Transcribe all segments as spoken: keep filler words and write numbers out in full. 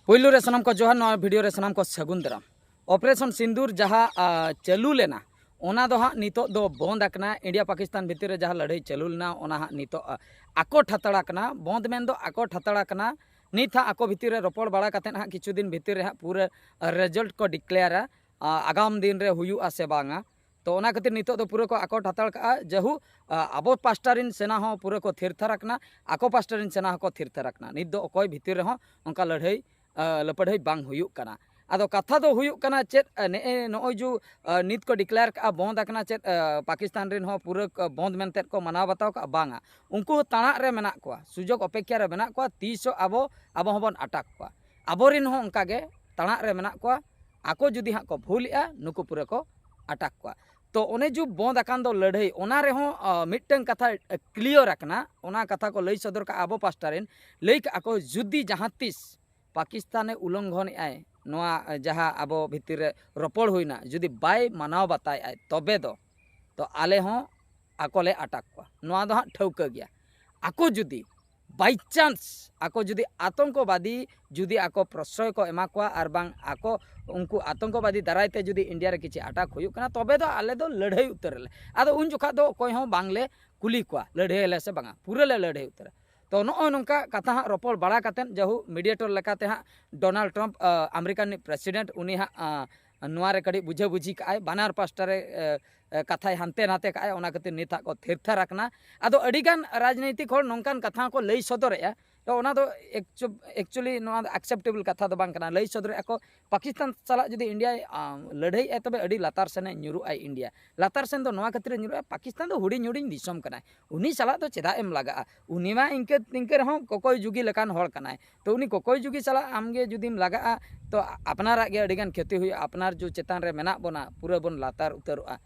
ᱯᱳᱭᱞᱳ ᱨᱮ ᱥᱟᱱᱟᱢ ᱠᱚ ᱡᱚᱦᱟᱨ, ᱱᱚᱣᱟ ᱵᱷᱤᱰᱤᱭᱳ ᱨᱮ ᱥᱟᱱᱟᱢ ᱠᱚ ᱥᱟᱹᱜᱩᱱ ᱫᱟᱨᱟᱢ᱾ ᱚᱯᱟᱨᱮᱥᱚᱱ ᱥᱤᱱᱫᱩᱨ ᱡᱟᱦᱟᱸ, ᱟ, ᱪᱟᱹᱞᱩ ᱞᱮᱱᱟ, ᱚᱱᱟ ᱫᱚ ᱦᱟᱸᱜ ᱱᱤᱛᱚᱜ ᱫᱚ ᱵᱚᱱᱫ ᱟᱠᱟᱱᱟ᱾ ᱤᱱᱰᱤᱭᱟ ᱯᱟᱠᱤᱥᱛᱟᱱ ᱵᱷᱤᱛᱤᱨ ᱨᱮ ᱡᱟᱦᱟᱸ ᱞᱟᱹᱲᱦᱟᱹᱭ ᱪᱟᱹᱞᱩ ᱞᱮᱱᱟ, ᱚᱱᱟ ᱦᱟᱸᱜ ᱱᱤᱛᱚᱜ, ᱟ, ᱟᱠᱚᱴ ᱦᱟᱛᱟᱲ ᱟᱠᱟᱱᱟ᱾ ᱵᱚᱱᱫ ᱢᱮᱱ ᱫᱚ ᱟᱠᱚᱴ ᱦᱟᱛᱟᱲ ᱟᱠᱟᱱᱟ᱾ ᱱᱤᱛ ᱦᱟᱸᱜ ᱟᱠᱚ ᱵᱷᱤᱛᱤᱨ ᱨᱮ ᱨᱚᱯᱚᱲ ᱵᱟᱲᱟ ᱠᱟᱛᱮᱫ ᱦᱟᱸᱜ ᱠᱤᱪᱷᱩ ᱫᱤᱱ ᱵᱷᱤᱛᱤᱨ ᱨᱮ ᱦᱟᱸᱜ ᱯᱩᱨᱟᱹ, ᱟ, ᱨᱮᱡᱟᱞᱴ ᱠᱚ ᱰᱤᱠᱞᱮᱭᱟᱨᱟ, ᱟ, ᱟᱜᱟᱢ ᱫᱤᱱ ᱨᱮ ᱦᱩᱭᱩᱜᱼᱟ ᱥᱮ ᱵᱟᱝᱟ᱾ ᱛᱚ ᱚᱱᱟ ᱠᱷᱟᱹᱛᱤᱨ ᱱᱤᱛᱚᱜ ᱫᱚ ᱯᱩᱨᱟᱹ ᱠᱚ ᱟᱠᱚᱴ ᱦᱟᱛᱟᱲ ᱠᱟᱜᱼᱟ᱾ ᱡᱟᱦᱩ, ᱟ, ᱟᱵᱚ ᱯᱟᱥᱴᱟ ᱨᱮᱱ ᱥᱮᱱᱟ ᱦᱚᱸ ᱯᱩᱨᱟᱹ ᱠᱚ ᱛᱷᱤᱨ ᱛᱷᱟᱨ ᱟᱠᱟᱱᱟ, ᱟᱠᱚ ᱯᱟᱥᱴᱟ ᱨᱮᱱ ᱥᱮᱱᱟ ᱦᱚᱸᱠᱚ ᱛᱷᱤᱨ ᱛᱷᱟᱨ ᱟᱠᱟᱱᱟ᱾ ᱱᱤᱛ ᱫᱚ ᱚᱠᱚᱭ ᱵᱷᱤᱛᱤᱨ ᱨᱮᱦᱚᱸ ᱚᱱᱠᱟ ᱞᱟᱹᱲᱦᱟᱹᱭ, ᱟ, ᱞᱟᱹᱯᱟᱹᱲᱦᱟᱹᱭ ᱵᱟᱝ ᱦᱩᱭᱩᱜ ᱠᱟᱱᱟ᱾ ᱟᱫᱚ ᱠᱟᱛᱷᱟ ᱫᱚ ᱦᱩᱭᱩᱜ ᱠᱟᱱᱟ ᱪᱮᱫ, ᱟ, ᱱᱮᱜᱼᱮ ᱱᱚᱜᱼᱚᱭ ᱡᱩ, ᱟ, ᱱᱤᱛ ᱠᱚ ᱰᱤᱠᱞᱮᱭᱟᱨ ᱠᱟᱜᱼᱟ ᱵᱚᱱᱫ ᱟᱠᱟᱱᱟ, ᱪᱮᱫ, ᱟ, ᱯᱟᱠᱤᱥᱛᱟᱱ ᱨᱮᱱ ᱦᱚᱸ ᱯᱩᱨᱟᱹ ᱠᱚ ᱵᱚᱱᱫ ᱢᱮᱱᱛᱮ ᱠᱚ ᱢᱟᱱᱟᱣ ᱵᱟᱛᱟᱣ ᱠᱟᱜᱼᱟ? ᱵᱟᱝᱟ, ᱩᱱᱠᱩ ᱦᱚᱸ ᱛᱟᱲᱟᱜ ᱨᱮ ᱢᱮᱱᱟᱜ ᱠᱚᱣᱟ, ᱥᱩᱡᱳᱜᱽ ᱚᱯᱮᱠᱷᱟ ᱨᱮ ᱢᱮᱱᱟᱜ ᱠᱚᱣᱟ᱾ ᱛᱤᱥ ᱦᱚᱸ ᱟᱵᱚ, ᱟᱵᱚ ᱦᱚᱸᱵᱚᱱ ᱟᱴᱟᱠ ᱠᱚᱣᱟ᱾ ᱟᱵᱚᱨᱮᱱ ᱦᱚᱸ ᱚᱱᱠᱟ ᱜᱮ ᱛᱟᱲᱟᱜ ᱨᱮ ᱢᱮᱱᱟᱜ ᱠᱚᱣᱟ᱾ ᱟᱠᱚ ᱡᱩᱫᱤ ᱦᱟᱸᱜ ᱠᱚ ᱵᱷᱩᱞᱮᱜᱼᱟ, ᱱᱩᱠᱩ ᱯᱩᱨᱟᱹ ᱠᱚ ᱟᱴᱟᱠ ᱠᱚᱣᱟ᱾ ᱛᱚ ᱚᱱᱮ ᱡᱩ ᱵᱚᱱᱫ ᱟᱠᱟᱱ ᱫᱚ ᱞᱟᱹᱲᱦᱟᱹᱭ, ᱚᱱᱟ ᱨᱮᱦᱚᱸ, ᱟ, ᱢᱤᱫᱴᱟᱝ ᱠᱟᱛᱷᱟ, ᱟ, ᱠᱞᱤᱭᱟᱨ ᱟᱠᱟᱱᱟ᱾ ᱚᱱᱟ ᱠᱟᱛᱷᱟ ᱠᱚ ᱞᱟᱹᱭ ᱥᱚᱫᱚᱨ ᱠᱟᱜᱼᱟ ᱟᱵᱚ ᱯᱟᱥᱴᱟ ᱨᱮᱱ, ᱞᱟᱹᱭ ᱠᱟᱜᱼᱟ ᱠᱚ ᱡᱩᱫᱤ ᱡᱟᱦᱟᱸ ᱛᱤᱥ ᱯᱟᱠᱤᱥᱛᱟᱱᱮ ᱩᱞᱚᱝᱜᱷᱚᱱᱮᱜᱼᱟᱭ, ᱱᱚᱣᱟ, ᱟ, ᱡᱟᱦᱟᱸ ᱟᱵᱚ ᱵᱷᱤᱛᱤᱨ ᱨᱮ ᱨᱚᱯᱚᱲ ᱦᱩᱭᱱᱟ, ᱡᱩᱫᱤ ᱵᱟᱭ ᱢᱟᱱᱟᱣ ᱵᱟᱛᱟᱣᱮᱜᱼᱟᱭ, ᱛᱚᱵᱮ ᱫᱚ, ᱛᱚ ᱟᱞᱮ ᱦᱚᱸ ᱟᱠᱚ ᱞᱮ ᱟᱴᱟᱠ ᱠᱚᱣᱟ᱾ ᱱᱚᱣᱟ ᱫᱚ ᱦᱟᱸᱜ ᱴᱷᱟᱹᱣᱠᱟᱹ ᱜᱮᱭᱟ᱾ ᱟᱠᱚ ᱡᱩᱫᱤ by chance ᱟᱠᱚ ᱡᱩᱫᱤ ᱟᱛᱚᱝᱠᱚᱵᱟᱫᱤ ᱡᱩᱫᱤ ᱟᱠᱚ ᱯᱨᱚᱥᱨᱚᱭ ᱠᱚ ᱮᱢᱟ ᱠᱚᱣᱟ ᱟᱨ ᱵᱟᱝ ᱟᱠᱚ ᱩᱱᱠᱩ ᱟᱛᱚᱝᱠᱚᱵᱟᱫᱤ ᱫᱟᱨᱟᱭ ᱛᱮ ᱡᱩᱫᱤ ᱤᱱᱰᱤᱭᱟ ᱨᱮ ᱠᱤᱪᱷᱤ ᱟᱴᱟᱠ ᱦᱩᱭᱩᱜ ᱠᱟᱱᱟ, ᱛᱚᱵᱮ ᱫᱚ ᱟᱞᱮ ᱫᱚ ᱞᱟᱹᱲᱦᱟᱹᱭ ᱩᱛᱟᱹᱨ ᱟᱞᱮ᱾ ᱟᱫᱚ ᱩᱱ ᱡᱚᱠᱷᱟᱜ ᱫᱚ ᱚᱠᱚᱭ ᱦᱚᱸ ᱵᱟᱝᱞᱮ ᱠᱩᱞᱤ ᱠᱚᱣᱟ ᱞᱟᱹᱲᱦᱟᱹᱭ ᱟᱞᱮ ᱥᱮ ᱵᱟᱝᱟ, ᱯᱩᱨᱟᱹ ᱞᱮ ᱞᱟᱹᱲᱦᱟᱹᱭ ᱩᱛᱟᱹᱨᱟ᱾ ᱛᱚ ᱱᱚᱜᱼᱚᱭ ᱱᱚᱝᱠᱟ ᱠᱟᱛᱷᱟ ᱦᱟᱸᱜ ᱨᱚᱯᱚᱲ ᱵᱟᱲᱟ ᱠᱟᱛᱮᱫ, ᱡᱟᱦᱩ ᱢᱤᱰᱤᱭᱮᱴᱚᱨ ᱞᱮᱠᱟᱛᱮ ᱦᱟᱸᱜ ᱰᱳᱱᱟᱞᱰ ᱴᱨᱟᱢᱯ, ᱟ, ᱟᱢᱮᱨᱤᱠᱟ ᱨᱤᱱᱤᱡ ᱯᱨᱮᱥᱤᱰᱮᱱᱴ, ᱩᱱᱤ ᱦᱟᱸᱜ, ᱟ, ᱱᱚᱣᱟ ᱨᱮ ᱠᱟᱹᱴᱤᱡ ᱵᱩᱡᱷᱟᱹᱵᱩᱡᱷᱤ ᱠᱟᱜᱼᱟᱭ, ᱵᱟᱱᱟᱨ ᱯᱟᱥᱴᱟ ᱨᱮ, ᱮ, ᱮ, ᱠᱟᱛᱷᱟᱭ ᱦᱟᱱᱛᱮ ᱱᱟᱛᱮ ᱠᱟᱜᱼᱟᱭ, ᱚᱱᱟ ᱠᱷᱟᱹᱛᱤᱨ ᱱᱤᱛ ᱦᱟᱸᱜ ᱠᱚ ᱛᱷᱤᱨ ᱛᱷᱟᱨ ᱟᱠᱟᱱᱟ᱾ ᱟᱫᱚ ᱟᱹᱰᱤᱜᱟᱱ ᱨᱟᱡᱽᱱᱤᱛᱤᱠ ᱦᱚᱲ ᱱᱚᱝᱠᱟᱱ ᱠᱟᱛᱷᱟ ᱦᱚᱸᱠᱚ ᱞᱟᱹᱭ ᱥᱚᱫᱚᱨᱮᱜᱼᱟ᱾ ᱛᱚ ᱚᱱᱟ ᱫᱚ actu-, actually ᱱᱚᱣᱟ ᱫᱚ acceptable ᱠᱟᱛᱷᱟ ᱫᱚ ᱵᱟᱝ ᱠᱟᱱᱟ᱾ ᱞᱟᱹᱭ ᱥᱚᱫᱚᱨᱮᱜᱼᱟ ᱠᱚ ᱯᱟᱠᱤᱥᱛᱟᱱ ᱥᱟᱞᱟᱜ ᱡᱩᱫᱤ ᱤᱱᱰᱤᱭᱟᱭ, ᱟ, ᱞᱟᱹᱲᱦᱟᱹᱭᱮᱜᱼᱟᱭ, ᱛᱚᱵᱮ ᱟᱹᱰᱤ ᱞᱟᱛᱟᱨ ᱥᱮᱱᱮ ᱧᱩᱨᱩᱜᱼᱟᱭ ᱤᱱᱰᱤᱭᱟ᱾ ᱞᱟᱛᱟᱨ ᱥᱮᱱ ᱫᱚ ᱱᱚᱣᱟ ᱠᱷᱟᱹᱛᱤᱨ ᱧᱩᱨᱩᱜᱼᱟ, ᱯᱟᱠᱤᱥᱛᱟᱱ ᱫᱚ ᱦᱩᱰᱤᱧ ᱦᱩᱰᱤᱧ ᱫᱤᱥᱚᱢ ᱠᱟᱱᱟᱭ, ᱩᱱᱤ ᱥᱟᱞᱟᱜ ᱫᱚ ᱪᱮᱫᱟᱜ ᱮᱢ ᱞᱟᱜᱟᱜᱼᱟ? ᱩᱱᱤ ᱢᱟ ᱤᱱᱠᱟᱹ, ᱤᱱᱠᱟᱹ ᱨᱮᱦᱚᱸ ᱠᱚᱠᱚᱭ ᱡᱩᱜᱤ ᱞᱮᱠᱟᱱ ᱦᱚᱲ ᱠᱟᱱᱟᱭ᱾ ᱛᱚ ᱩᱱᱤ ᱠᱚᱠᱚᱭ ᱡᱩᱜᱤ ᱥᱟᱞᱟᱜ ᱟᱢᱜᱮ ᱡᱩᱫᱤᱢ ᱞᱟᱜᱟᱜᱼᱟ, ᱛᱚ ᱟᱯᱱᱟᱨᱟᱜ ᱜᱮ ᱟᱹᱰᱤᱜᱟᱱ ᱠᱷᱚᱛᱤ ᱦᱩᱭᱩᱜᱼᱟ᱾ ᱟᱯᱱᱟᱨ ᱡᱩ ᱪᱮᱛᱟᱱ ᱨᱮ ᱢᱮᱱᱟᱜ ᱵᱚᱱᱟ, ᱯᱩᱨᱟᱹ ᱵᱚᱱ ᱞᱟᱛᱟᱨ ᱩᱛᱟᱹᱨᱚᱜᱼᱟ᱾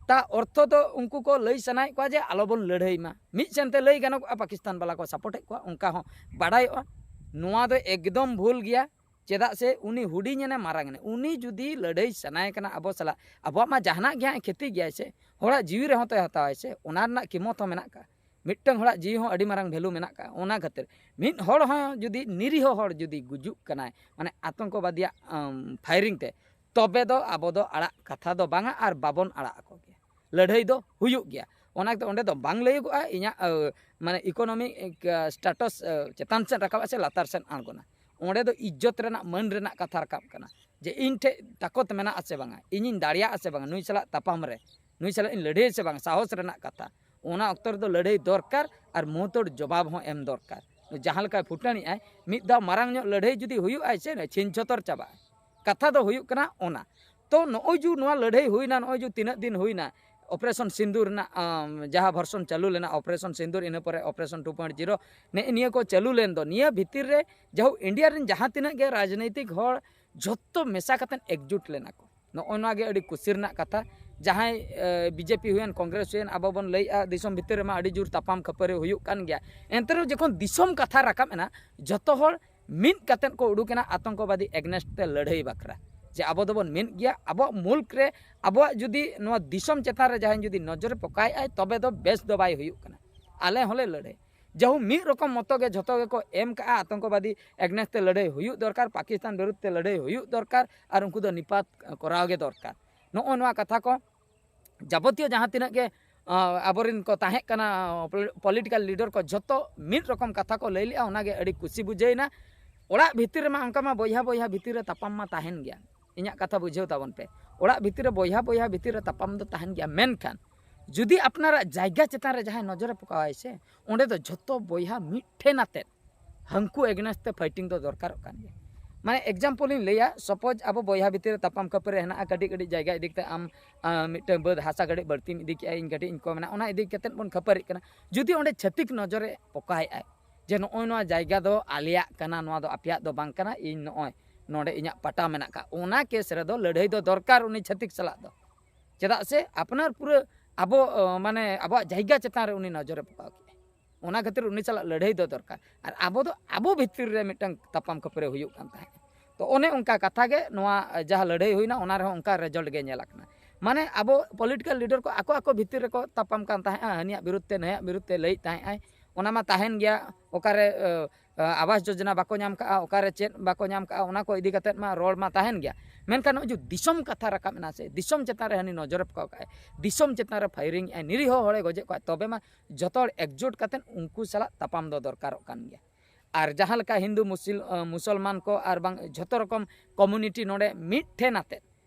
ᱛᱟ ᱚᱨᱛᱷᱚ ᱫᱚ ᱩᱱᱠᱩ ᱠᱚ ᱞᱟᱹᱭ ᱥᱟᱱᱟᱭᱮᱫ ᱠᱚᱣᱟ ᱡᱮ ᱟᱞᱚᱵᱚᱱ ᱞᱟᱹᱲᱦᱟᱹᱭ ᱢᱟ᱾ ᱢᱤᱫ ᱥᱮᱱᱛᱮ ᱞᱟᱹᱭ ᱜᱟᱱᱚᱜᱼᱟ ᱯᱟᱠᱤᱥᱛᱟᱱ ᱵᱟᱞᱟ ᱠᱚ ᱥᱟᱯᱳᱨᱴᱮᱫ ᱠᱚᱣᱟ, ᱚᱱᱠᱟ ᱦᱚᱸ ᱵᱟᱰᱟᱭᱚᱜᱼᱟ᱾ ᱱᱚᱣᱟ ᱫᱚ ᱮᱠᱫᱚᱢ ᱵᱷᱩᱞ ᱜᱮᱭᱟ᱾ ᱪᱮᱫᱟᱜ ᱥᱮ ᱩᱱᱤ ᱦᱩᱰᱤᱧ ᱮᱱᱟ ᱢᱟᱨᱟᱝ ᱮᱱᱟ, ᱩᱱᱤ ᱡᱩᱫᱤ ᱞᱟᱹᱲᱦᱟᱹᱭ ᱥᱟᱱᱟᱭᱮ ᱠᱟᱱᱟ ᱟᱵᱚ ᱥᱟᱞᱟᱜ, ᱟᱵᱚᱣᱟᱜ ᱢᱟ ᱡᱟᱦᱟᱱᱟᱜ ᱜᱮ ᱦᱟᱸᱜ ᱠᱷᱮᱛᱤ ᱜᱮᱭᱟᱭ ᱥᱮ, ᱦᱚᱲᱟᱜ ᱡᱤᱣᱤ ᱨᱮᱦᱚᱸ ᱛᱚᱭ ᱦᱟᱛᱟᱣᱟᱭ ᱥᱮ, ᱚᱱᱟ ᱨᱮᱱᱟᱜ ᱠᱤᱢᱚᱛ ᱦᱚᱸ ᱢᱮᱱᱟᱜ ᱠᱟᱜᱼᱟ᱾ ᱢᱤᱫᱴᱟᱝ ᱦᱚᱲᱟᱜ ᱡᱤᱣᱤ ᱦᱚᱸ ᱟᱹᱰᱤ ᱢᱟᱨᱟᱝ ᱵᱷᱮᱞᱩ ᱢᱮᱱᱟᱜ ᱟᱠᱟᱫᱼᱟ᱾ ᱚᱱᱟ ᱠᱷᱟᱹᱛᱤᱨ ᱢᱤᱫ ᱦᱚᱲ ᱦᱚᱸ ᱡᱩᱫᱤ, ᱱᱤᱨᱤᱦᱚ ᱦᱚᱲ ᱡᱩᱫᱤ ᱜᱩᱡᱩᱜ ᱠᱟᱱᱟᱭ, ᱢᱟᱱᱮ ᱟᱛᱚᱝᱠᱚᱵᱟᱫᱤᱭᱟᱜ ᱯᱷᱟᱭᱨᱤᱝ ᱛᱮ, ᱛᱚᱵᱮ ᱫᱚ ᱟᱵᱚ ᱫᱚ ᱟᱲᱟᱜ ᱠᱟᱛᱷᱟ ᱫᱚ ᱵᱟᱝᱟ, ᱟᱨ ᱵᱟᱵᱚᱱ ᱟᱲᱟᱜ ᱟᱠᱚ ᱜᱮᱭᱟ᱾ ᱞᱟᱹᱲᱦᱟᱹᱭ ᱫᱚ ᱦᱩᱭᱩᱜ ᱜᱮᱭᱟ᱾ ᱚᱱᱟ ᱛᱮ ᱚᱸᱰᱮ ᱫᱚ ᱵᱟᱝ ᱞᱟᱹᱭᱟᱹᱜᱚᱜᱼᱟ ᱤᱧᱟᱹᱜ ᱢᱟᱱᱮ ᱤᱠᱳᱱᱚᱢᱤᱠ ᱥᱴᱮᱴᱟᱥ ᱪᱮᱛᱟᱱ ᱥᱮᱫ ᱨᱟᱠᱟᱵᱼᱟ ᱥᱮ ᱞᱟᱛᱟᱨ ᱥᱮᱫ ᱟᱬᱜᱚᱱᱟ᱾ ᱚᱸᱰᱮ ᱫᱚ ᱤᱡᱽᱡᱚᱛ ᱨᱮᱱᱟᱜ, ᱢᱟᱹᱱ ᱨᱮᱱᱟᱜ ᱠᱟᱛᱷᱟ ᱨᱟᱠᱟᱵ ᱠᱟᱱᱟ, ᱡᱮ ᱤᱧ ᱴᱷᱮᱱ ᱛᱟᱠᱚᱛ ᱢᱮᱱᱟᱜᱼᱟ ᱥᱮ ᱵᱟᱝᱟ, ᱤᱧᱤᱧ ᱫᱟᱲᱮᱭᱟᱜᱼᱟ ᱥᱮ ᱵᱟᱝᱟ ᱱᱩᱭ ᱥᱟᱞᱟᱜ ᱛᱟᱯᱟᱢ ᱨᱮ, ᱱᱩᱭ ᱥᱟᱞᱟᱜ ᱤᱧ ᱞᱟᱹᱲᱦᱟᱹᱭᱟ ᱥᱮ ᱵᱟᱝᱟ, ᱥᱟᱦᱚᱥ ᱨᱮᱱᱟᱜ ᱠᱟᱛᱷᱟ᱾ ᱚᱱᱟ ᱚᱠᱛᱚ ᱨᱮᱫᱚ ᱞᱟᱹᱲᱦᱟᱹᱭ ᱫᱚᱨᱠᱟᱨ ᱟᱨ ᱢᱩᱸᱦᱩᱛᱚᱲ ᱡᱚᱵᱟᱵ ᱦᱚᱸ ᱮᱢ ᱫᱚᱨᱠᱟᱨ᱾ ᱡᱟᱦᱟᱸ ᱞᱮᱠᱟᱭ ᱯᱷᱩᱴᱟᱹᱱᱤᱜᱼᱟᱭ, ᱢᱤᱫ ᱫᱷᱟᱣ ᱢᱟᱨᱟᱝ ᱧᱚᱜ ᱞᱟᱹᱲᱦᱟᱹᱭ ᱡᱩᱫᱤ ᱦᱩᱭᱩᱜᱼᱟᱭ ᱥᱮ, ᱪᱷᱤᱝ ᱪᱷᱚᱛᱚᱨ ᱪᱟᱵᱟᱜᱼᱟ᱾ ᱠᱟᱛᱷᱟ ᱫᱚ ᱦᱩᱭᱩᱜ ᱠᱟᱱᱟ ᱚᱱᱟ᱾ ᱛᱚ ᱱᱚᱜᱼᱚᱭ ᱡᱩ ᱱᱚᱣᱟ ᱞᱟᱹᱲᱦᱟᱹᱭ ᱦᱩᱭᱱᱟ, ᱱᱚᱜᱼᱚᱭ ᱡᱩ ᱛᱤᱱᱟᱹᱜ ᱫᱤᱱ ᱦᱩᱭᱱᱟ, ᱚᱯᱟᱨᱮᱥᱚᱱ ᱥᱤᱸᱫᱩᱨ ᱨᱮᱱᱟᱜ ᱡᱟᱦᱟᱸ ᱵᱷᱟᱨᱥᱚᱱ ᱪᱟᱹᱞᱩ ᱞᱮᱱᱟ, ᱚᱯᱟᱨᱮᱥᱚᱱ ᱥᱤᱸᱫᱩᱨ, ᱤᱱᱟᱹ ᱯᱚᱨᱮ ᱚᱯᱟᱨᱮᱥᱚᱱ ᱴᱩ ᱯᱚᱭᱮᱱᱴ ᱡᱤᱨᱳ, ᱱᱮᱜᱼᱮ ᱱᱤᱭᱟᱹ ᱠᱚ ᱪᱟᱹᱞᱩ ᱞᱮᱱ ᱫᱚ, ᱱᱤᱭᱟᱹ ᱵᱷᱤᱛᱤᱨ ᱨᱮ ᱡᱟᱦᱳᱠ ᱤᱱᱰᱤᱭᱟ ᱨᱮᱱ ᱡᱟᱦᱟᱸ ᱛᱤᱱᱟᱹᱜ ᱜᱮ ᱨᱟᱡᱽᱱᱤᱛᱤᱠ ᱦᱚᱲ ᱡᱷᱚᱛᱚ ᱢᱮᱥᱟ ᱠᱟᱛᱮᱫ ᱮᱠᱡᱩᱴ ᱞᱮᱱᱟ ᱠᱚ᱾ ᱱᱚᱜᱼᱚᱭ ᱱᱚᱣᱟ ᱜᱮ ᱟᱹᱰᱤ ᱠᱩᱥᱤ ᱨᱮᱱᱟᱜ ᱠᱟᱛᱷᱟ᱾ ᱡᱟᱦᱟᱸᱭ ᱵᱤᱡᱮᱯᱤ ᱦᱩᱭᱮᱱ, ᱠᱚᱝᱜᱨᱮᱥ ᱦᱩᱭᱮᱱ, ᱟᱵᱚ ᱵᱚᱱ ᱞᱟᱹᱭᱮᱜᱼᱟ ᱫᱤᱥᱚᱢ ᱵᱷᱤᱛᱤᱨ ᱨᱮᱢᱟ ᱟᱹᱰᱤ ᱡᱳᱨ ᱛᱟᱯᱟᱢ ᱠᱷᱟᱹᱯᱟᱹᱨᱤ ᱦᱩᱭᱩᱜ ᱠᱟᱱ ᱜᱮᱭᱟ᱾ ᱮᱱᱛᱮ ᱨᱮᱦᱚᱸ ᱡᱚᱠᱷᱚᱱ ᱫᱤᱥᱚᱢ ᱠᱟᱛᱷᱟ ᱨᱟᱠᱟᱵ ᱮᱱᱟ, ᱡᱷᱚᱛᱚ ᱦᱚᱲ ᱢᱤᱫ ᱠᱟᱛᱮᱫ ᱠᱚ ᱩᱰᱩᱠ ᱮᱱᱟ ᱟᱛᱚᱝᱠᱚᱵᱟᱫᱤ ᱮᱜᱽᱱᱮᱥᱴ ᱛᱮ ᱞᱟᱹᱲᱦᱟᱹᱭ ᱵᱟᱠᱷᱨᱟ, ᱡᱮ ᱟᱵᱚ ᱫᱚᱵᱚᱱ ᱢᱤᱫ ᱜᱮᱭᱟ, ᱟᱵᱚᱣᱟᱜ ᱢᱩᱞᱠ ᱨᱮ, ᱟᱵᱚᱣᱟᱜ ᱡᱩᱫᱤ ᱱᱚᱣᱟ ᱫᱤᱥᱚᱢ ᱪᱮᱛᱟᱱ ᱨᱮ ᱡᱟᱦᱟᱸᱭ ᱡᱩᱫᱤ ᱱᱚᱡᱚᱨᱮ ᱯᱚᱠᱟᱭᱮᱫᱼᱟᱭ, ᱛᱚᱵᱮ ᱫᱚ ᱵᱮᱥ ᱫᱚ ᱵᱟᱭ ᱦᱩᱭᱩᱜ ᱠᱟᱱᱟ᱾ ᱟᱞᱮ ᱦᱚᱸᱞᱮ ᱞᱟᱹᱲᱦᱟᱹᱭ, ᱡᱟᱦᱩ ᱢᱤᱫ ᱨᱚᱠᱚᱢ ᱢᱚᱛᱚ ᱜᱮ ᱡᱷᱚᱛᱚ ᱜᱮᱠᱚ ᱮᱢ ᱠᱟᱜᱼᱟ, ᱟᱛᱚᱝᱠᱚᱵᱟᱫᱤ ᱮᱜᱽᱱᱮᱥᱴ ᱛᱮ ᱞᱟᱹᱲᱦᱟᱹᱭ ᱦᱩᱭᱩᱜ ᱫᱚᱨᱠᱟᱨ, ᱯᱟᱠᱤᱥᱛᱟᱱ ᱵᱤᱨᱩᱫᱷ ᱛᱮ ᱞᱟᱹᱲᱦᱟᱹᱭ ᱦᱩᱭᱩᱜ ᱫᱚᱨᱠᱟᱨ, ᱟᱨ ᱩᱱᱠᱩ ᱫᱚ ᱱᱤᱯᱟᱛ ᱠᱚᱨᱟᱣ ᱜᱮ ᱫᱚᱨᱠᱟᱨ᱾ ᱱᱚᱜᱼᱚ ᱱᱚᱣᱟ ᱠᱟᱛᱷᱟ ᱠᱚ ᱡᱟᱵᱚᱛᱤᱭᱚ ᱡᱟᱦᱟᱸ ᱛᱤᱱᱟᱹᱜ ᱜᱮ ᱟᱵᱚᱨᱮᱱ ᱠᱚ ᱛᱟᱦᱮᱸ ᱠᱟᱱᱟ ᱯᱚᱞᱤᱴᱤᱠᱟᱞ ᱞᱤᱰᱟᱨ ᱠᱚ, ᱡᱷᱚᱛᱚ ᱢᱤᱫ ᱨᱚᱠᱚᱢ ᱠᱟᱛᱷᱟ ᱠᱚ ᱞᱟᱹᱭ ᱞᱮᱜᱼᱟ᱾ ᱚᱱᱟᱜᱮ ᱟᱹᱰᱤ ᱠᱩᱥᱤ ᱵᱩᱡᱷᱟᱹᱣᱮᱱᱟ᱾ ᱚᱲᱟᱜ ᱵᱷᱤᱛᱤᱨ ᱨᱮᱢᱟ ᱚᱱᱠᱟ ᱢᱟ ᱵᱚᱭᱦᱟ ᱵᱚᱭᱦᱟ ᱵᱷᱤᱛᱤᱨ ᱨᱮ ᱛᱟᱯᱟᱢ ᱢᱟ ᱛᱟᱦᱮᱱ ᱜᱮᱭᱟ᱾ ᱤᱧᱟᱹᱜ ᱠᱟᱛᱷᱟ ᱵᱩᱡᱷᱟᱹᱣ ᱛᱟᱵᱚᱱ ᱯᱮ, ᱚᱲᱟᱜ ᱵᱷᱤᱛᱤᱨ ᱨᱮ ᱵᱚᱭᱦᱟ ᱵᱚᱭᱦᱟ ᱵᱷᱤᱛᱤᱨ ᱨᱮ ᱛᱟᱯᱟᱢ ᱫᱚ ᱛᱟᱦᱮᱱ ᱜᱮᱭᱟ, ᱢᱮᱱᱠᱷᱟᱱ ᱡᱩᱫᱤ ᱟᱯᱱᱟᱨᱟᱜ ᱡᱟᱭᱜᱟ ᱪᱮᱛᱟᱱ ᱨᱮ ᱡᱟᱦᱟᱸᱭ ᱱᱚᱡᱚᱨᱮ ᱯᱚᱠᱟᱣᱟᱭ ᱥᱮ, ᱚᱸᱰᱮ ᱫᱚ ᱡᱷᱚᱛᱚ ᱵᱚᱭᱦᱟ ᱢᱤᱫ ᱴᱷᱮᱱ ᱟᱛᱮᱫ ᱦᱟᱹᱱᱠᱩ ᱮᱜᱽᱱᱮᱥᱴ ᱛᱮ ᱯᱷᱟᱭᱴᱤᱝ ᱫᱚ ᱫᱚᱨᱠᱟᱨᱚᱜ ᱠᱟᱱ ᱜᱮᱭᱟ᱾ ᱢᱟᱱᱮ ᱮᱠᱡᱟᱢᱯᱚᱞ ᱤᱧ ᱞᱟᱹᱭᱟ, ᱥᱟᱯᱳᱡᱽ ᱟᱵᱚ ᱵᱚᱭᱦᱟ ᱵᱷᱤᱛᱤᱨ ᱨᱮ ᱛᱟᱯᱟᱢ ᱠᱷᱟᱹᱯᱟᱹᱨᱤ ᱦᱮᱱᱟᱜᱼᱟ, ᱠᱟᱹᱴᱤᱡ ᱠᱟᱹᱴᱤᱡ ᱡᱟᱭᱜᱟ ᱤᱫᱤ ᱠᱟᱛᱮ ᱟᱢ ᱢᱤᱫᱴᱟᱝ ᱵᱟᱹᱫᱽ ᱦᱟᱥᱟ ᱠᱟᱹᱴᱤᱡ ᱵᱟᱹᱲᱛᱤᱢ ᱤᱫᱤ ᱠᱮᱜᱼᱟ, ᱤᱧ ᱠᱟᱹᱴᱤᱡ ᱤᱧ ᱠᱚᱢ ᱮᱱᱟ, ᱚᱱᱟ ᱤᱫᱤ ᱠᱟᱛᱮ ᱵᱚᱱ ᱠᱷᱟᱹᱯᱟᱹᱨᱤᱜ ᱠᱟᱱᱟ᱾ ᱡᱩᱫᱤ ᱚᱸᱰᱮ ᱪᱷᱟᱹᱛᱤᱠ ᱱᱚᱡᱚᱨᱮ ᱯᱚᱠᱟᱭᱮᱫᱼᱟᱭ ᱡᱮ ᱱᱚᱜᱼᱚᱭ ᱱᱚᱣᱟ ᱡᱟᱭᱜᱟ ᱫᱚ ᱟᱞᱮᱭᱟᱜ ᱠᱟᱱᱟ, ᱱᱚᱣᱟ ᱫᱚ ᱟᱯᱮᱭᱟᱜ ᱫᱚ ᱵᱟᱝ ᱠᱟᱱᱟ, ᱤᱧ ᱱᱚᱜᱼᱚᱭ ᱱᱚᱰᱮ ᱤᱧᱟᱹᱜ ᱯᱟᱴᱟ ᱢᱮᱱᱟᱜ ᱠᱟᱜ, ᱚᱱᱟ ᱠᱮᱥ ᱨᱮᱫᱚ ᱞᱟᱹᱲᱦᱟᱹᱭ ᱫᱚ ᱫᱚᱨᱠᱟᱨ ᱩᱱᱤ ᱪᱷᱟᱹᱛᱤᱠ ᱥᱟᱞᱟᱜ ᱫᱚ᱾ ᱪᱮᱫᱟᱜ ᱥᱮ ᱟᱯᱱᱟᱨ ᱯᱩᱨᱟᱹ ᱟᱵᱚ ᱢᱟᱱᱮ ᱟᱵᱚᱣᱟᱜ ᱡᱟᱭᱜᱟ ᱪᱮᱛᱟᱱ ᱨᱮ ᱩᱱᱤ ᱱᱚᱡᱚᱨᱮ ᱯᱚᱠᱟᱣ ᱠᱮᱜᱼᱟ᱾ ᱚᱱᱟ ᱠᱷᱟᱹᱛᱤᱨ ᱩᱱᱤ ᱥᱟᱞᱟᱜ ᱞᱟᱹᱲᱦᱟᱹᱭ ᱫᱚ ᱫᱚᱨᱠᱟᱨ᱾ ᱟᱨ ᱟᱵᱚ ᱫᱚ ᱟᱵᱚ ᱵᱷᱤᱛᱤᱨ ᱨᱮ ᱢᱤᱫᱴᱟᱝ ᱛᱟᱯᱟᱢ ᱠᱷᱟᱹᱯᱟᱹᱨᱤ ᱦᱩᱭᱩᱜ ᱠᱟᱱ ᱛᱟᱦᱮᱸᱫ᱾ ᱛᱚ ᱚᱱᱮ ᱚᱱᱠᱟ ᱠᱟᱛᱷᱟ ᱜᱮ ᱱᱚᱣᱟ ᱡᱟᱦᱟᱸ ᱞᱟᱹᱲᱦᱟᱹᱭ ᱦᱩᱭᱱᱟ, ᱚᱱᱟ ᱨᱮᱦᱚᱸ ᱚᱱᱠᱟ ᱨᱮᱡᱟᱞᱴ ᱜᱮ ᱧᱮᱞ ᱟᱠᱟᱱᱟ᱾ ᱢᱟᱱᱮ ᱟᱵᱚ ᱯᱚᱞᱤᱴᱤᱠᱟᱞ ᱞᱤᱰᱟᱨ ᱠᱚ ᱟᱠᱚ ᱟᱠᱚ ᱵᱷᱤᱛᱤᱨ ᱨᱮᱠᱚ ᱛᱟᱯᱟᱢ ᱠᱟᱱ ᱛᱟᱦᱮᱸᱜᱼᱟ, ᱦᱟᱹᱱᱤᱭᱟᱜ ᱵᱤᱨᱩᱫᱷ ᱛᱮ ᱱᱟᱹᱭᱟᱜ ᱵᱤᱨᱩᱫᱷ ᱛᱮ ᱞᱟᱹᱭᱮᱫ ᱛᱟᱦᱮᱸᱜ ᱟᱭ, ᱚᱱᱟ ᱢᱟ ᱛᱟᱦᱮᱱ ᱜᱮᱭᱟ᱾ ᱚᱠᱟᱨᱮ ᱟᱵᱟᱥ ᱡᱳᱡᱚᱱᱟ ᱵᱟᱠᱚ ᱧᱟᱢ ᱠᱟᱜᱼᱟ, ᱚᱠᱟᱨᱮ ᱪᱮᱫ ᱵᱟᱠᱚ ᱧᱟᱢ ᱠᱟᱜᱼᱟ, ᱚᱱᱟ ᱠᱚ ᱤᱫᱤ ᱠᱟᱛᱮᱫ ᱢᱟ ᱨᱚᱲ ᱢᱟ ᱛᱟᱦᱮᱱ ᱜᱮᱭᱟ᱾ ᱢᱮᱱᱠᱷᱟᱱ ᱱᱚᱜᱼᱚᱭ ᱡᱮ ᱫᱤᱥᱚᱢ ᱠᱟᱛᱷᱟ ᱨᱟᱠᱟᱵ ᱮᱱᱟ ᱥᱮ, ᱫᱤᱥᱚᱢ ᱪᱮᱛᱟᱱ ᱨᱮ ᱦᱟᱹᱱᱤ ᱱᱚᱡᱚᱨᱮ ᱯᱟᱠᱟᱣ ᱠᱟᱜᱼᱟᱭ, ᱫᱤᱥᱚᱢ ᱪᱮᱛᱟᱱ ᱨᱮ ᱯᱷᱟᱭᱨᱤᱝ ᱮᱜᱼᱟᱭ, ᱱᱤᱨᱤᱦᱚ ᱦᱚᱲᱮ ᱜᱚᱡᱮᱫ ᱠᱚᱣᱟ, ᱛᱚᱵᱮ ᱢᱟ ᱡᱚᱛᱚ ᱦᱚᱲ ᱮᱠᱡᱩᱴ ᱠᱟᱛᱮᱫ ᱩᱱᱠᱩ ᱥᱟᱞᱟᱜ ᱛᱟᱯᱟᱢ ᱫᱚ ᱫᱚᱨᱠᱟᱨᱚᱜ ᱠᱟᱱ ᱜᱮᱭᱟ᱾ ᱟᱨ ᱡᱟᱦᱟᱸ ᱞᱮᱠᱟ ᱦᱤᱱᱫᱩ ᱢᱩᱥᱤᱞ-, ᱟᱸ, ᱢᱩᱥᱚᱞᱢᱟᱱ ᱠᱚ ᱟᱨ ᱵᱟᱝ ᱡᱷᱚᱛᱚ ᱨᱚᱠᱚᱢ ᱠᱚᱢᱩᱱᱤᱴᱤ ᱱᱚᱰᱮ ᱢᱤᱫ ᱴᱷᱮᱱ ᱟᱛᱮᱫ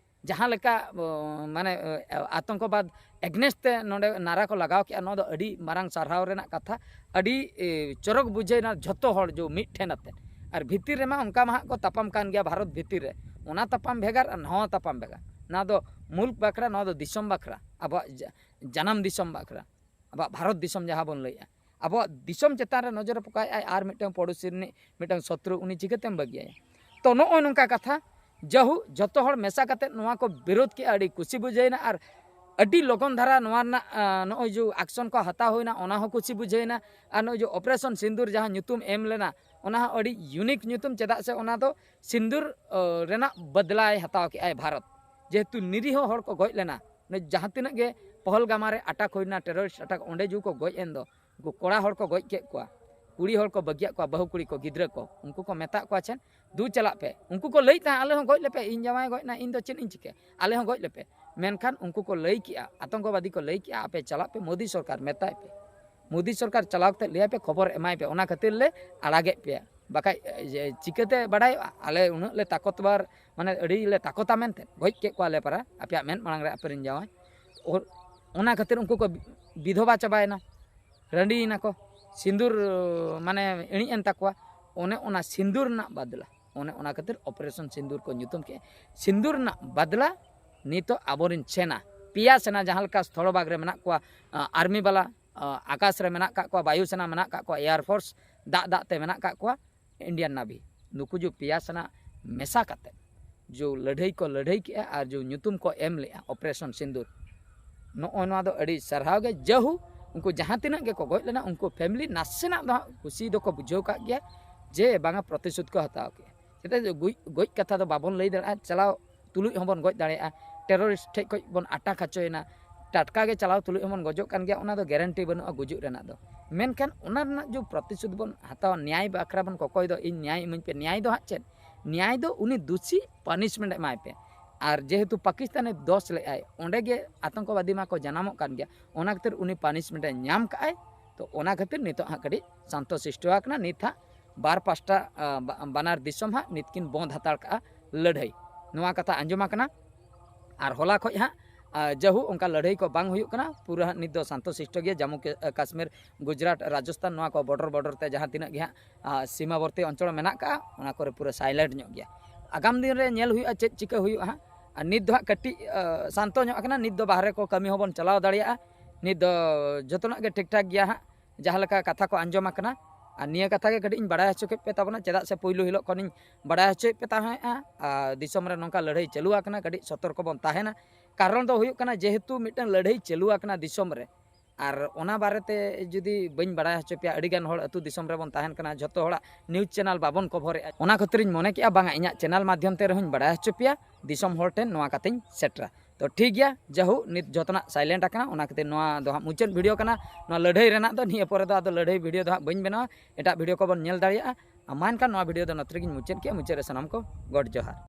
ᱡᱟᱦᱟᱸ ᱞᱮᱠᱟ, ᱚ, ᱢᱟᱱᱮ, ᱚ, ᱟᱛᱚᱝᱠᱚᱵᱟᱫ ᱮᱜᱱᱮᱥᱴ ᱛᱮ ᱱᱚᱰᱮ ᱱᱟᱨᱟ ᱠᱚ ᱞᱟᱜᱟᱣ ᱠᱮᱜᱼᱟ, ᱱᱚᱣᱟ ᱫᱚ ᱟᱹᱰᱤ ᱢᱟᱨᱟᱝ ᱥᱟᱨᱦᱟᱣ ᱨᱮᱱᱟᱜ ᱠᱟᱛᱷᱟ᱾ ᱟᱹᱰᱤ, ᱮ, ᱪᱚᱨᱚᱠ ᱵᱩᱡᱷᱟᱹᱣᱱᱟ ᱡᱷᱚᱛᱚ ᱦᱚᱲ ᱡᱚ ᱢᱤᱫ ᱴᱷᱮᱱ ᱟᱛᱮᱫ᱾ ᱟᱨ ᱵᱷᱤᱛᱤᱨ ᱨᱮᱢᱟ ᱚᱱᱠᱟ ᱢᱟ ᱦᱟᱸᱜ ᱠᱚ ᱛᱟᱯᱟᱢ ᱠᱟᱱ ᱜᱮᱭᱟ ᱵᱷᱟᱨᱚᱛ ᱵᱷᱤᱛᱤᱨ ᱨᱮ, ᱚᱱᱟ ᱛᱟᱯᱟᱢ ᱵᱷᱮᱜᱟᱨ ᱟᱨ ᱱᱚᱣᱟ ᱛᱟᱯᱟᱢ ᱵᱷᱮᱜᱟᱨ᱾ ᱱᱚᱣᱟ ᱫᱚ ᱢᱩᱞᱠ ᱵᱟᱠᱷᱨᱟ, ᱱᱚᱣᱟ ᱫᱚ ᱫᱤᱥᱚᱢ ᱵᱟᱠᱷᱨᱟ, ᱟᱵᱚᱣᱟᱜ ᱡᱟ-, ᱡᱟᱱᱟᱢ ᱫᱤᱥᱚᱢ ᱵᱟᱠᱷᱨᱟ, ᱟᱵᱚᱣᱟᱜ ᱵᱷᱟᱨᱚᱛ ᱫᱤᱥᱚᱢ ᱡᱟᱦᱟᱸ ᱵᱚᱱ ᱞᱟᱹᱭᱮᱜᱼᱟ, ᱟᱵᱚᱣᱟᱜ ᱫᱤᱥᱚᱢ ᱪᱮᱛᱟᱱ ᱨᱮ ᱱᱚᱡᱚᱨ ᱯᱟᱠᱟᱣᱮᱫ ᱟᱭ ᱟᱨ ᱢᱤᱫᱴᱟᱝ ᱯᱚᱲᱚᱥᱤ ᱨᱤᱱᱤᱡ ᱢᱤᱫᱴᱟᱝ ᱥᱚᱛᱨᱩ, ᱩᱱᱤ ᱪᱤᱠᱟᱹᱛᱮᱢ ᱵᱟᱹᱜᱤᱭᱟᱭᱟ? ᱛᱚ ᱱᱚᱜᱼᱚᱭ ᱱᱚᱝᱠᱟ ᱠᱟᱛᱷᱟ᱾ ᱡᱟᱦᱩ ᱡᱷᱚᱛᱚ ᱦᱚᱲ ᱢᱮᱥᱟ ᱠᱟᱛᱮᱫ ᱱᱚᱣᱟ ᱠᱚ ᱵᱤᱨᱳᱫᱷ ᱠᱮᱜᱼᱟ, ᱟᱹᱰᱤ ᱠᱩᱥᱤ ᱵᱩᱡᱷᱟᱹᱣᱮᱱᱟ᱾ ᱟᱨ ᱟᱹᱰᱤ ᱞᱚᱜᱚᱱ ᱫᱷᱟᱨᱟ ᱱᱚᱣᱟ ᱨᱮᱱᱟᱜ, ᱟᱸ, ᱱᱚᱜᱼᱚᱭ ᱡᱮ ᱟᱠᱥᱚᱱ ᱠᱚ ᱦᱟᱛᱟᱣ ᱦᱩᱭᱱᱟ, ᱚᱱᱟ ᱦᱚᱸ ᱠᱩᱥᱤ ᱵᱩᱡᱷᱟᱹᱣᱮᱱᱟ᱾ ᱟᱨ ᱱᱚᱜᱼᱚᱭ ᱡᱮ ᱚᱯᱟᱨᱮᱥᱚᱱ ᱥᱤᱸᱫᱩᱨ ᱡᱟᱦᱟᱸ ᱧᱩᱛᱩᱢ ᱮᱢ ᱞᱮᱱᱟ, ᱚᱱᱟ ᱦᱚᱸ ᱟᱹᱰᱤ ᱤᱭᱩᱱᱤᱠ ᱧᱩᱛᱩᱢ, ᱪᱮᱫᱟᱜ ᱥᱮ ᱚᱱᱟ ᱫᱚ ᱥᱤᱸᱫᱩᱨ, ᱚ, ᱨᱮᱱᱟᱜ ᱵᱟᱫᱞᱟᱭ ᱦᱟᱛᱟᱣ ᱠᱮᱜᱼᱟᱭ ᱵᱷᱟᱨᱚᱛ᱾ ᱡᱮᱦᱮᱛᱩ ᱱᱤᱨᱤᱦᱚ ᱦᱚᱲ ᱠᱚ ᱜᱚᱡ ᱞᱮᱱᱟ, ᱡᱟᱦᱟᱸ ᱛᱤᱱᱟᱹᱜ ᱜᱮ ᱯᱚᱦᱚᱞᱜᱟᱢᱟ ᱨᱮ ᱟᱴᱟᱠ ᱦᱩᱭᱱᱟ, ᱴᱮᱨᱚᱨᱤᱥᱴ ᱟᱴᱟᱠ, ᱚᱸᱰᱮ ᱡᱮ ᱠᱚ ᱜᱚᱡ ᱮᱱ ᱫᱚ, ᱩᱱᱠᱩ ᱠᱚᱲᱟ ᱦᱚᱲ ᱠᱚ ᱜᱚᱡ ᱠᱮᱫ ᱠᱚᱣᱟ, ᱠᱩᱲᱤ ᱦᱚᱲ ᱠᱚ ᱵᱟᱹᱜᱤᱭᱟᱜ ᱠᱚᱣᱟ, ᱵᱟᱹᱦᱩ ᱠᱩᱲᱤ ᱠᱚ, ᱜᱤᱫᱽᱨᱟᱹ ᱠᱚ, ᱩᱱᱠᱩ ᱠᱚ ᱢᱮᱛᱟᱜ ᱠᱚᱣᱟ ᱪᱮᱫ, "ᱫᱩ ᱪᱟᱞᱟᱜ ᱯᱮ?" ᱩᱱᱠᱩ ᱠᱚ ᱞᱟᱹᱭᱮᱫ ᱛᱟᱦᱮᱸᱫ, "ᱟᱞᱮ ᱦᱚᱸ ᱜᱚᱡ ᱞᱮᱯᱮ, ᱤᱧ ᱡᱟᱶᱟᱭ ᱜᱚᱡ ᱮᱱᱟ, ᱤᱧ ᱫᱚ ᱪᱮᱫ ᱤᱧ ᱪᱤᱠᱟᱹᱭᱟ, ᱟᱞᱮ ᱦᱚᱸ ᱜᱚᱡ ᱞᱮᱯᱮ᱾" ᱢᱮᱱᱠᱷᱟᱱ ᱩᱱᱠᱩ ᱠᱚ ᱞᱟᱹᱭ ᱠᱮᱜᱼᱟ, ᱟᱛᱚᱝᱠᱚᱵᱟᱫᱤ ᱠᱚ ᱞᱟᱹᱭ ᱠᱮᱜᱼᱟ, "ᱟᱯᱮ ᱪᱟᱞᱟᱜ ᱯᱮ, ᱢᱳᱫᱤ ᱥᱚᱨᱠᱟᱨ ᱢᱮᱛᱟᱭ ᱯᱮ, ᱢᱳᱫᱤ ᱥᱚᱨᱠᱟᱨ ᱪᱟᱞᱟᱣ ᱠᱟᱛᱮ ᱞᱟᱹᱭᱟᱭ ᱯᱮ, ᱠᱷᱚᱵᱚᱨ ᱮᱢᱟᱭ ᱯᱮ, ᱚᱱᱟ ᱠᱷᱟᱹᱛᱤᱨ ᱞᱮ ᱟᱲᱟᱜᱮᱫ ᱯᱮᱭᱟ, ᱵᱟᱠᱷᱟᱡ, ᱮ, ᱪᱤᱠᱟᱹᱛᱮ ᱵᱟᱰᱟᱭᱚᱜᱼᱟ? ᱟᱞᱮ ᱩᱱᱟᱹᱜ ᱞᱮ ᱛᱟᱠᱚᱛᱵᱟᱨ, ᱢᱟᱱᱮ ᱟᱹᱰᱤ ᱞᱮ ᱛᱟᱠᱚᱛᱟ ᱢᱮᱱᱛᱮ ᱜᱚᱡ ᱠᱮᱫ ᱠᱚᱣᱟ ᱞᱮ ᱯᱟᱨᱟ ᱟᱯᱮᱭᱟᱜ ᱢᱮᱫ ᱢᱟᱲᱟᱝ ᱨᱮ ᱟᱯᱮ ᱨᱮᱱ ᱡᱟᱶᱟᱭ᱾" ᱚ-, ᱚᱱᱟ ᱠᱷᱟᱹᱛᱤᱨ ᱩᱱᱠᱩ ᱠᱚ ᱵᱤᱫᱷᱚᱵᱟ ᱪᱟᱵᱟᱭᱮᱱᱟ, ᱨᱟᱺᱰᱤᱭᱮᱱᱟ ᱠᱚ, ᱥᱤᱸᱫᱩᱨ, ᱢᱟᱱᱮ, ᱤᱬᱤᱡ ᱮᱱ ᱛᱟᱠᱚᱣᱟ᱾ ᱚᱱᱮ ᱚᱱᱟ ᱥᱤᱸᱫᱩᱨ ᱨᱮᱱᱟᱜ ᱵᱟᱫᱞᱟ, ᱚᱱᱮ ᱚᱱᱟ ᱠᱷᱟᱹᱛᱤᱨ ᱚᱯᱟᱨᱮᱥᱚᱱ ᱥᱤᱸᱫᱩᱨ ᱠᱚ ᱧᱩᱛᱩᱢ ᱠᱮᱫᱼᱟ᱾ ᱥᱤᱸᱫᱩᱨ ᱨᱮᱱᱟᱜ ᱵᱟᱫᱞᱟ ᱱᱤᱛᱚᱜ ᱟᱵᱚᱨᱮᱱ ᱥᱮᱱᱟ, ᱯᱮᱭᱟ ᱥᱮᱱᱟ, ᱡᱟᱦᱟᱸ ᱞᱮᱠᱟ ᱥᱛᱷᱚᱞᱚ ᱵᱷᱟᱜᱽ ᱨᱮ ᱢᱮᱱᱟᱜ ᱠᱚᱣᱟ, ᱟ, ᱟᱨᱢᱤ ᱵᱟᱞᱟ, ᱟ, ᱟᱠᱟᱥ ᱨᱮ ᱢᱮᱱᱟᱜ ᱠᱟᱜ ᱠᱚᱣᱟ, ᱵᱟᱭᱩ ᱥᱮᱱᱟ ᱢᱮᱱᱟᱜ ᱠᱟᱜ ᱠᱚᱣᱟ, ᱮᱭᱟᱨ ᱯᱷᱳᱨᱥ, ᱫᱟᱜ ᱫᱟᱜ ᱛᱮ ᱢᱮᱱᱟᱜ ᱠᱟᱜ ᱠᱚᱣᱟ, ᱤᱱᱰᱤᱭᱟᱱ ᱱᱟᱵᱷᱤ, ᱱᱩᱠᱩ ᱡᱮ ᱯᱮᱭᱟ ᱥᱮᱱᱟ ᱢᱮᱥᱟ ᱠᱟᱛᱮ ᱡᱮ ᱞᱟᱹᱲᱦᱟᱹᱭ ᱠᱚ ᱞᱟᱹᱲᱦᱟᱹᱭ ᱠᱮᱜᱼᱟ ᱟᱨ ᱡᱮ ᱧᱩᱛᱩᱢ ᱠᱚ ᱮᱢ ᱞᱮᱜᱼᱟ ᱚᱯᱟᱨᱮᱥᱚᱱ ᱥᱤᱸᱫᱩᱨ, ᱱᱚᱜᱼᱚ ᱱᱚᱣᱟ ᱫᱚ ᱟᱹᱰᱤ ᱥᱟᱨᱦᱟᱣ ᱜᱮ᱾ ᱡᱟᱹᱦᱩ ᱩᱱᱠᱩ ᱡᱟᱦᱟᱸ ᱛᱤᱱᱟᱹᱜ ᱜᱮᱠᱚ ᱜᱚᱡ ᱞᱮᱱᱟ, ᱩᱱᱠᱩ ᱯᱷᱮᱢᱤᱞᱤ ᱱᱟᱥᱮᱱᱟᱜ ᱫᱚ ᱦᱟᱸᱜ ᱠᱩᱥᱤ ᱫᱚᱠᱚ ᱵᱩᱡᱷᱟᱹᱣ ᱠᱟᱜ ᱜᱮᱭᱟ ᱡᱮ ᱵᱟᱝᱟ, ᱯᱨᱚᱛᱤᱥᱳᱫᱷ ᱠᱚ ᱦᱟᱛᱟᱣ ᱠᱮᱜᱼᱟ᱾ ᱪᱮᱫᱟᱜ ᱡᱮ ᱜᱚᱡ, ᱜᱚᱡ ᱠᱟᱛᱷᱟ ᱫᱚ ᱵᱟᱵᱚᱱ ᱞᱟᱹᱭ ᱫᱟᱲᱮᱭᱟᱜᱼᱟ, ᱪᱟᱞᱟᱣ ᱛᱩᱞᱩᱡ ᱦᱚᱸᱵᱚᱱ ᱜᱚᱡ ᱫᱟᱲᱮᱭᱟᱜᱼᱟ᱾ terrorist ᱴᱷᱮᱡ ᱠᱷᱚᱡ ᱵᱚᱱ ᱟᱴᱟᱠ ᱦᱚᱪᱚᱭᱮᱱᱟ, ᱴᱟᱴᱠᱟ ᱜᱮ ᱪᱟᱞᱟᱣ ᱛᱩᱞᱩᱡ ᱦᱚᱸᱵᱚᱱ ᱜᱚᱡᱚᱜ ᱠᱟᱱ ᱜᱮᱭᱟ, ᱚᱱᱟ ᱫᱚ guarantee ᱵᱟᱹᱱᱩᱜᱼᱟ ᱜᱩᱡᱩᱜ ᱨᱮᱱᱟᱜ ᱫᱚ᱾ ᱢᱮᱱᱠᱷᱟᱱ ᱚᱱᱟ ᱨᱮᱱᱟᱜ ᱡᱮ ᱯᱨᱚᱛᱤᱥᱳᱫᱷ ᱵᱚᱱ ᱦᱟᱛᱟᱣᱟ, ᱱᱮᱭᱟᱭ ᱵᱟᱠᱷᱨᱟ ᱵᱚᱱ ᱠᱚᱠᱚᱭ ᱫᱚ, "ᱤᱧ ᱱᱮᱭᱟᱭ ᱤᱢᱟᱹᱧ ᱯᱮ", ᱱᱮᱭᱟᱭ ᱫᱚ ᱦᱟᱸᱜ ᱪᱮᱫ? ᱱᱮᱭᱟᱭ ᱫᱚ ᱩᱱᱤ ᱫᱩᱥᱤ punishment ᱮᱢᱟᱭ ᱯᱮ᱾ ᱟᱨ ᱡᱮᱦᱮᱛᱩ ᱯᱟᱠᱤᱥᱛᱟᱱᱮ ᱫᱳᱥ ᱞᱮᱫᱼᱟᱭ, ᱚᱸᱰᱮ ᱜᱮ ᱟᱛᱚᱝᱠᱚᱵᱟᱫᱤ ᱢᱟ ᱠᱚ ᱡᱟᱱᱟᱢᱚᱜ ᱠᱟᱱ ᱜᱮᱭᱟ, ᱚᱱᱟ ᱠᱷᱟᱹᱛᱤᱨ ᱩᱱᱤ punishment ᱮ ᱧᱟᱢ ᱠᱟᱜᱼᱟᱭ᱾ ᱛᱚ ᱚᱱᱟ ᱠᱷᱟᱹᱛᱤᱨ ᱱᱤᱛᱚᱜ ᱦᱟᱸᱜ ᱠᱟᱹᱴᱤᱡ ᱥᱟᱱᱛᱚ ᱥᱨᱤᱥᱴᱤ ᱟᱠᱟᱱᱟ᱾ ᱱᱤᱛ ᱦᱟᱸᱜ ᱵᱟᱨ ᱯᱟᱥᱴᱟ, ᱟ, ᱵᱟ-, ᱵᱟᱱᱟᱨ ᱫᱤᱥᱚᱢ ᱦᱟᱸᱜ ᱱᱤᱛ ᱠᱤᱱ ᱵᱚᱱᱫ ᱦᱟᱛᱟᱲ ᱠᱟᱜᱼᱟ ᱞᱟᱹᱲᱦᱟᱹᱭ, ᱱᱚᱣᱟ ᱠᱟᱛᱷᱟ ᱟᱸᱡᱚᱢ ᱟᱠᱟᱱᱟ᱾ ᱟᱨ ᱦᱚᱞᱟ ᱠᱷᱚᱡ ᱦᱟᱸᱜ, ᱟ, ᱡᱟᱹᱦᱩ ᱚᱱᱠᱟ ᱞᱟᱹᱲᱦᱟᱹᱭ ᱠᱚ ᱵᱟᱝ ᱦᱩᱭᱩᱜ ᱠᱟᱱᱟ᱾ ᱯᱩᱨᱟᱹ ᱦᱟᱸᱜ ᱱᱤᱛ ᱫᱚ ᱥᱟᱱᱛᱚ ᱥᱤᱥᱴᱚ ᱜᱮ ᱡᱟᱢᱢᱩ ᱠᱮ-, ᱟ, ᱠᱟᱥᱢᱤᱨ, ᱜᱩᱡᱽᱨᱟᱴ, ᱨᱟᱡᱚᱥᱛᱷᱟᱱ, ᱱᱚᱣᱟ ᱠᱚ border border ᱛᱮ ᱡᱟᱦᱟᱸ ᱛᱤᱱᱟᱹᱜ ᱜᱮ ᱦᱟᱸᱜ, ᱟ, ᱥᱤᱢᱟᱵᱚᱨᱛᱤ ᱚᱧᱪᱚᱞ ᱢᱮᱱᱟᱜ ᱠᱟᱜᱼᱟ, ᱚᱱᱟ ᱠᱚᱨᱮ ᱯᱩᱨᱟᱹ silent ᱧᱚᱜ ᱜᱮᱭᱟ᱾ ᱟᱜᱟᱢ ᱫᱤᱱ ᱨᱮ ᱧᱮᱞ ᱦᱩᱭᱩᱜᱼᱟ ᱪᱮᱫ ᱪᱤᱠᱟᱹ ᱦᱩᱭᱩᱜᱼᱟ ᱦᱟᱸᱜ᱾ ᱟᱨ ᱱᱤᱛ ᱫᱚ ᱦᱟᱸᱜ ᱠᱟᱹᱴᱤᱡ, ᱟ, ᱥᱟᱱᱛᱚ ᱧᱚᱜ ᱟᱠᱟᱱᱟ, ᱱᱤᱛ ᱫᱚ ᱵᱟᱦᱨᱮ ᱠᱚ ᱠᱟᱹᱢᱤ ᱦᱚᱸᱵᱚᱱ ᱪᱟᱞᱟᱣ ᱫᱟᱲᱮᱭᱟᱜᱼᱟ᱾ ᱱᱤᱛ ᱫᱚ ᱡᱚᱛᱚᱱᱟᱜ ᱜᱮ ᱴᱷᱤᱠ ᱴᱷᱟᱠ ᱜᱮᱭᱟ ᱦᱟᱸᱜ, ᱡᱟᱦᱟᱸ ᱞᱮᱠᱟ ᱠᱟᱛᱷᱟ ᱠᱚ ᱟᱸᱡᱚᱢ ᱟᱠᱟᱱᱟ᱾ ᱟᱨ ᱱᱤᱭᱟᱹ ᱠᱟᱛᱷᱟ ᱜᱮ ᱠᱟᱹᱴᱤᱡ ᱤᱧ ᱵᱟᱲᱟᱭ ᱦᱚᱪᱚ ᱠᱮᱫ ᱯᱮ ᱛᱟᱵᱚᱱᱟ, ᱪᱮᱫᱟᱜ ᱥᱮ ᱯᱩᱭᱞᱩ ᱦᱤᱞᱳᱜ ᱠᱷᱚᱱᱤᱧ ᱵᱟᱲᱟᱭ ᱦᱚᱪᱚᱭᱮᱫ ᱯᱮ ᱛᱟᱦᱮᱸᱫᱼᱟ᱾ ᱟᱨ ᱫᱤᱥᱚᱢ ᱨᱮ ᱱᱚᱝᱠᱟ ᱞᱟᱹᱲᱦᱟᱹᱭ ᱪᱟᱹᱞᱩ ᱟᱠᱟᱱᱟ, ᱠᱟᱹᱴᱤᱡ ᱥᱚᱛᱚᱨᱠᱚ ᱵᱚᱱ ᱛᱟᱦᱮᱱᱟ᱾ ᱠᱟᱨᱚᱱ ᱫᱚ ᱦᱩᱭᱩᱜ ᱠᱟᱱᱟ, ᱡᱮᱦᱮᱛᱩ ᱢᱤᱫᱴᱟᱝ ᱞᱟᱹᱲᱦᱟᱹᱭ ᱪᱟᱹᱞᱩ ᱟᱠᱟᱱᱟ ᱫᱤᱥᱚᱢ ᱨᱮ, ᱟᱨ ᱚᱱᱟ ᱵᱟᱨᱮᱛᱮ ᱡᱩᱫᱤ ᱵᱟᱹᱧ ᱵᱟᱲᱟᱭ ᱦᱚᱪᱚ ᱯᱮᱭᱟ, ᱟᱹᱰᱤᱜᱟᱱ ᱦᱚᱲ ᱟᱹᱛᱩ ᱫᱤᱥᱚᱢ ᱨᱮᱵᱚᱱ ᱛᱟᱦᱮᱱ ᱠᱟᱱᱟ, ᱡᱷᱚᱛᱚ ᱦᱚᱲᱟᱜ news channel ᱵᱟᱵᱚᱱ ᱠᱚᱵᱷᱚᱨᱮᱜᱼᱟ᱾ ᱚᱱᱟ ᱠᱷᱟᱹᱛᱤᱨᱤᱧ ᱢᱚᱱᱮ ᱠᱮᱜᱼᱟ, ᱵᱟᱝᱟ, ᱤᱧᱟᱹᱜ channel ᱢᱟᱫᱽᱫᱷᱚᱢ ᱛᱮ ᱨᱮᱦᱚᱸᱧ ᱵᱟᱲᱟᱭ ᱦᱚᱪᱚ ᱯᱮᱭᱟ, ᱫᱤᱥᱚᱢ ᱦᱚᱲ ᱴᱷᱮᱱ ᱱᱚᱣᱟ ᱠᱟᱛᱷᱟᱧ ᱥᱮᱴᱮᱨᱟ᱾ ᱛᱚ ᱴᱷᱤᱠ ᱜᱮᱭᱟ, ᱡᱟᱦᱳᱠ, ᱱᱤᱛ ᱡᱷᱚᱛᱚᱱᱟᱜ silent ᱟᱠᱟᱱᱟ, ᱚᱱᱟ ᱠᱷᱟᱹᱛᱤᱨ ᱱᱚᱣᱟ ᱫᱚ ᱦᱟᱸᱜ ᱢᱩᱪᱟᱹᱫ video ᱠᱟᱱᱟ᱾ ᱱᱚᱣᱟ ᱞᱟᱹᱲᱦᱟᱹᱭ ᱨᱮᱱᱟᱜ ᱫᱚ, ᱱᱤᱭᱟᱹ ᱯᱚᱨᱮ ᱫᱚ ᱟᱫᱚ ᱞᱟᱹᱲᱦᱟᱹᱭ video ᱫᱚ ᱦᱟᱸᱜ ᱵᱟᱹᱧ ᱵᱮᱱᱟᱣᱟ, ᱮᱴᱟᱜ video ᱠᱚᱵᱚᱱ ᱧᱮᱞ ᱫᱟᱲᱮᱭᱟᱜᱼᱟ᱾ ᱟᱨ ᱢᱟ ᱮᱱᱠᱷᱟᱱ ᱱᱚᱣᱟ video ᱫᱚ ᱱᱚᱛᱮ ᱨᱮᱜᱮᱧ ᱢᱩᱪᱟᱹᱫ ᱠᱮᱜᱼᱟ᱾ ᱢᱩᱪᱟᱹᱫ ᱨᱮ ᱥᱟᱱᱟᱢ ᱠᱚ ᱜᱚᱰ ᱡᱚᱦᱟᱨ᱾